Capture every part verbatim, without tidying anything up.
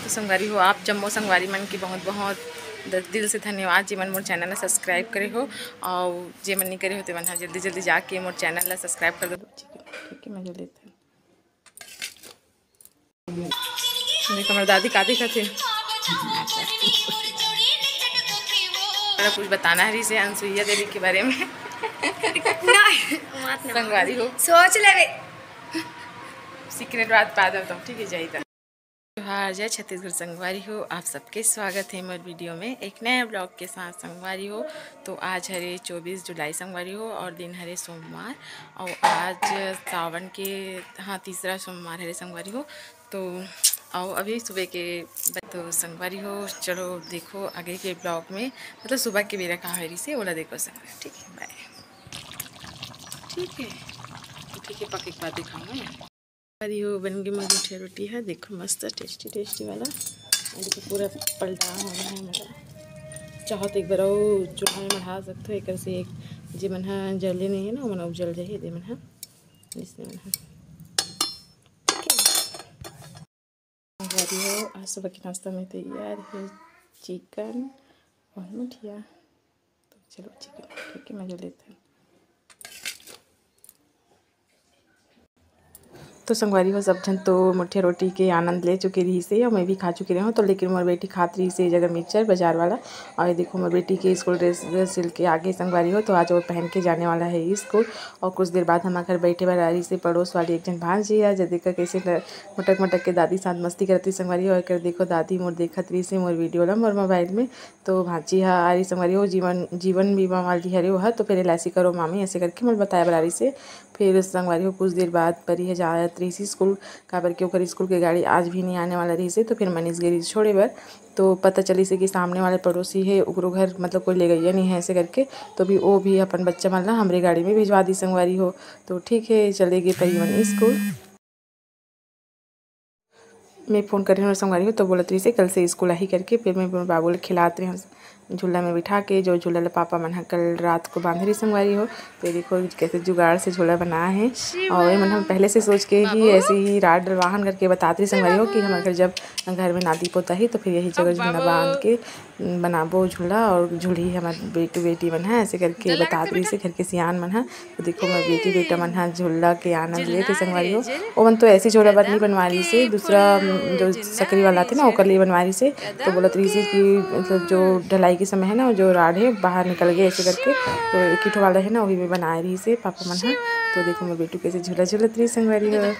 तो संगवारी हो, आप जम्मो संगवारी मन के बहुत बहुत द-, दिल से धन्यवाद, जेमन मोर चैनल ला सब्सक्राइब करे हो, और जेमन नहीं करे हो, तेमन ह जल्दी जल्दी जाके मोर चैनल ला सब्सक्राइब कर दो। ठीक है, मैं जो लेते हैं। देख, हमर दादी का दिखत हे। हमरा कुछ बताना हे रिहिसे अनसुईया देवी के बारे में। नहीं, मत ना। संगवारी हो। सोच लेवे। सीक्रेट बात बाद में बताऊँ, ठीक है, जाई ता। जोहार, जय छत्तीसगढ़ संगवारी हो, आप सबके स्वागत है मोर वीडियो में एक नया ब्लॉग के साथ संगवारी हो। तो आज हरे चौबीस जुलाई संगवारी हो और दिन हरे सोमवार, और आज सावन के, हाँ, तीसरा सोमवार हरे संगवारी हो। तो आओ अभी सुबह के ब-, तो संगवारी हो, चलो देखो आगे के ब्लॉग में, मतलब सुबह के बेरा का होय रिहिसे ओला देखो संगवारी, ठीक है, बाय। ठीक है, ठीक है, पके के बाद दिखाऊंगा। अरे हो, बन गे मोर मुठिया रोटी है, देखो मस्त टेस्टी टेस्टी वाला। और देखो पूरा पलटा हो गया है मेरा। चाहो तो एक बार और चूल्हा में बढ़ा सकते हो, एक से एक जे मन हा जले नहीं है ना, वो मन अब जल जाही, दे मन हा इसने मन हा। ठीक है। संगवारी हो, आज सुबह के नाश्ता में तैयार है चिकन और मुठिया। तो चलो चिकन खा के मजा लेते हैं। तो संगवारी हो, सब झन तो मुठिया रोटी के आनंद ले चुके रिहिसे, और मैं भी खा चुके रही हूँ। तो लेकिन मोर बेटी खात रिहिसे ये जगह मिक्सचर बाजार वाला, और ये देखो मोर बेटी के स्कूल ड्रेस सिल के आगे संगवारी हो, तो आज वो पहन के जाने वाला है स्कूल। और कुछ देर बाद हम घर बैठे बर आ रिहिसे पड़ोस वाली एक झन भांजी है, जे देखा कैसे ल-, मटक मटक के दादी साथ मस्ती करती संगवारी हो। एकर देखो दादी मोर देखत रिहिसे मोर वीडियो ला मोर मोबाइल में। तो भांची हा आ रही संगवारी हो, जीवन, जीवन बीमा वाली हरे वो हा, तो फिर एल आई सी करो मामी, ऐसे करके मोला बताए बर आ रहिसे। फिर संगवारी हो कुछ देर बाद परी ह जात रहिसे स्कूल, काबर के ओकर स्कूल के गाड़ी आज भी नहीं आने वाला रहिसे। तो फिर मनीष गे रहिसे छोड़े बर, तो पता चलिसे कि सामने वाले पड़ोसी है, ओकरो घर मतलब कोई लेगइया नहीं है ऐसे करके। तो भी वो भी अपन बच्चा मन ला हमरे गाड़ी में भिजवा दी संगवारी हो। तो ठीक है, चले गे परी मन स्कूल। मैं फोन करे हूँ संगवारी हो, तो बोलत रहिसे कल से स्कूल आही करके। फिर मैं बाबू ला खिलात रही हूँ झूला में बिठा के, जो झूला ला पापा मन ह कल रात को बांधे रही संगवारी हो। तो ये देखो कैसे जुगाड़ से झूला बनाए हैं। और ये मन हम पहले से सोच के ही ऐसे ही राड डलवाहन करके बतात रही संगवारी हो कि हमारे घर जब घर में नाती पोता ही तो फिर यही जगह झूला बांध के बनाबो झूला और झूलही हमर बेटू बेटी मन ह, ऐसे करके बतात रहिसे घर के सियान मन ह। तो देखो, मैं बेटी बेटा मन ह झूला के आनंद लेत हे संगवारी हो। ओमन तो ऐसी झूला बर नहीं बनवा रहिसे, दूसरा, उम, जो सकरी वाला आथे ना, ओकर लिए बनवा रहिसे। तो बोलत रहिसे कि मतलब जो ढलाई के समय है ना, जो राड है बाहर निकल गए ऐसे करके, तो एक ही ठो वाला है ना, वही में बनाए रहिसे पापा मन ह। तो देखो, मैं बेटू कैसे झूला झूलत रही संगवारी हो।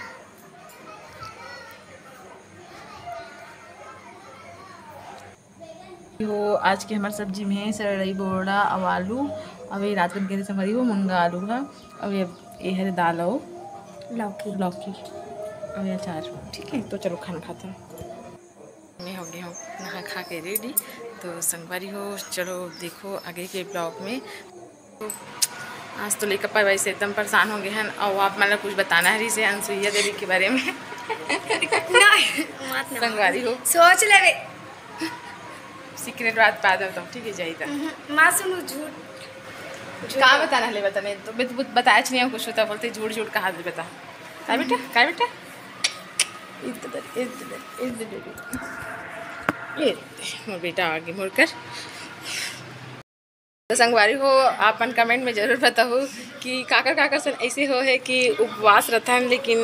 हो, आज के हमर सब्जी में सरई बोड़ा अउ आलू, अउ ये रात कन के संगवारी हो मुनगा आलू ह, अउ ये, ये हरे दाल अउ लौकी। लौकी, अउ ये अचार। ठीक है, तो चलो खाना खाते हैं। मैं हो गई हूँ नहा खा के रेडी। तो संगवारी हो, चलो देखो आगे के ब्लॉग में। आज तो लइका पाई से एकदम परेशान हो गए हैं, और आप मतलब कुछ बताना है रिहिसे अनसुईया देवी के बारे में। नहीं, मत ना। संगवारी हो। सोच लेवे। सीक्रेट बात बाद में बताऊँ, ठीक है, जाई ता। उहुं, माँ सुनो, झूठ, झूठ। का बताना है, ले बता, मैं तो, मैं तो बताया नहीं कुछ होता, बोलते झूठ झूठ कहा बता। का बेटा, का बेटा? इधर, इधर, इधर, इधर। ये मोर बेटा आगे मुड़कर। तो संगवारी हो, आप मन कमेंट में जरूर बताहू कि काकर काकर सन ऐसे हो है कि उपवास रहथन लेकिन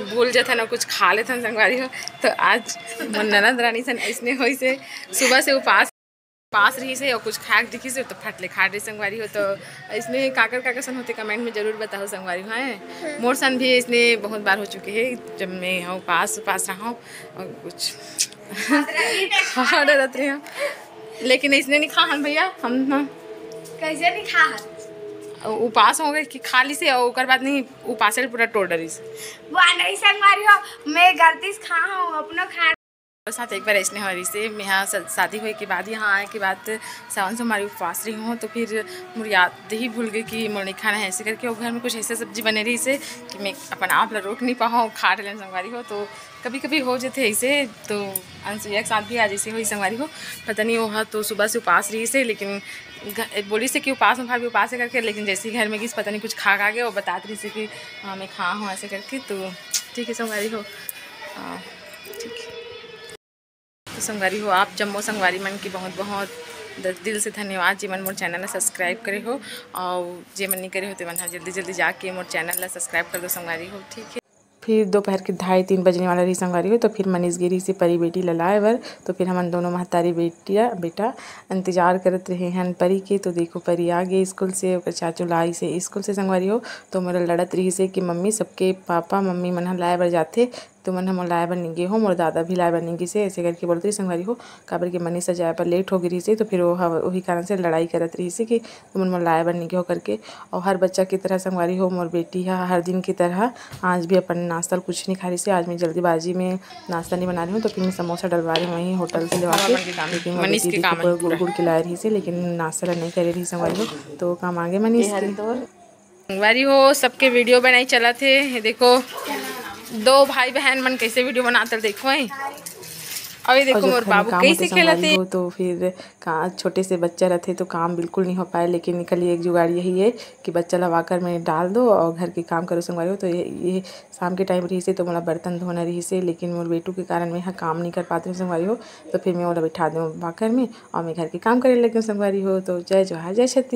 भूल जथन और कुछ खा लेथन संगवारी हो। तो आज मोर ननद रानी सन ऐसने होइसे, सुबह से उपास, उपास रहिसे और कुछ खाए के दिखिसे तो फट ले खा दे संगवारी हो। तो ऐसने काकर काकर सन होते कमेंट में जरूर बताहू संगवारी हो। हैं, मोर सन भी ऐसने बहुत बार हो चुके हैं जब मैं हाँ उपास उपास रहा हूँ और कुछ खा डरत रहे हन, लेकिन ऐसने नहीं खा हन भैया हम ना। कैसे नहीं खा हन? उपास हो गए कि खा लिसे और ओकर बाद नहीं उपासे पूरा टोल डरिस। वो नहीं संगवारी हो, मैं गलती से खा हूँ, अपनो खा। साथ एक बार ऐसने हो रहिसे, मेहा स-, शादी होए के बाद, यहाँ आए के बाद सावन सोमवारी उपवास रही हूँ, तो फिर मोर याद ही भूल गई कि मोर नहीं खाना है ऐसे करके। और घर में कुछ ऐसे सब्जी बने रहिसे कि मैं अपन आप ला रोक नहीं पाऊँ, खा डरेन संगवारी हो। तो कभी कभी हो जाते ऐसे। तो अनसुईया के साथ भी आज ऐसे होई संगवारी हो, पता नहीं वो तो सुबह से उपास रहिसे, लेकिन घ-, बोलिसे कि उपास में भाभी उपास है करके, लेकिन जैसे ही घर में गिस पता नहीं कुछ खा खा के वो बतात रहिसे कि हाँ मैं खा हूँ ऐसे करके। तो ठीक है संगवारी हो, हाँ, ठीक है। संगवारी हो, आप जम्मो संगवारी मन के बहुत बहुत द-, दिल से धन्यवाद, जेमन मोर चैनल ला सब्सक्राइब करे हो, और जेमन नहीं करे हो, तेमन ह जल्दी जल्दी जाके मोर चैनल ला सब्सक्राइब कर दो संगवारी हो, ठीक है। फिर दोपहर के ढाई तीन बजने वाला रही संगवारी हो, तो फिर मनीष गे रहिसे परी बेटी ला लाए बर। तो फिर हमन दोनों महतारी बेटिया बेटा इंतजार करत रहे हन परी के। तो देखो, परी आ गे स्कूल से, ओकर चाचू लाइसे स्कूल से संगवारी हो। तो मोला लड़त रहिसे कि मम्मी, सबके पापा मम्मी मन ह लाए बर जाथे, तुमन ह मोला लाए बर नइ गे हो, मोर दादा भी लाए बर नइ गिसे, ऐसे करके बोलत रही संगवारी हो। काबर के मनीष ह जाए बर लेट हो गे रहिसे, तो फिर वो ह-, वही कारण से लड़ाई करत रहिसे कि तुमन मोला लाए बर नइ गे हो करके। और हर बच्चा की तरह संगवारी हो, मोर बेटी ह हर दिन की तरह आज भी अपन नाश्ता ल कुछ नहीं खा रहिसे। आज मैं जल्दीबाजी में नाश्ता नहीं बना रही हूँ, तो फिर मैं समोसा डलवा रही हूँ वहीं होटल से लेवा के। लेकिन मोर मनीष बेटी के देखो, काम है पूरा गुड़ गुड़ के लाए रहिसे, लेकिन नाश्ता ला नहीं करे रही संगवारी हो। तो काम आगे मनीष के। संगवारी हो, सबके वीडियो बनाई चलत हे। ये देखो, दो भाई बहन मन कैसे वीडियो बनात हे, देखो। अभी देखो, मोर बाबू कैसे खेलत हे। तो फिर का, छोटे से बच्चा रहते तो काम बिल्कुल नहीं हो पाए, लेकिन निकली एक जुगाड़ यही है कि बच्चा ला वॉकर में डाल दो और घर के काम करो संगवारी हो। तो ये, ये शाम के टाइम रहिसे, तो मोला बर्तन धोना रहिसे, लेकिन मोर बेटू के कारण मैं ह काम नहीं कर पाते संगवारी हो। तो फिर मैं ओला बैठा दूँ वॉकर में और मैं घर के काम करे लगे संगवारी हो। तो जय जोहार, जय छत्तीसगढ़।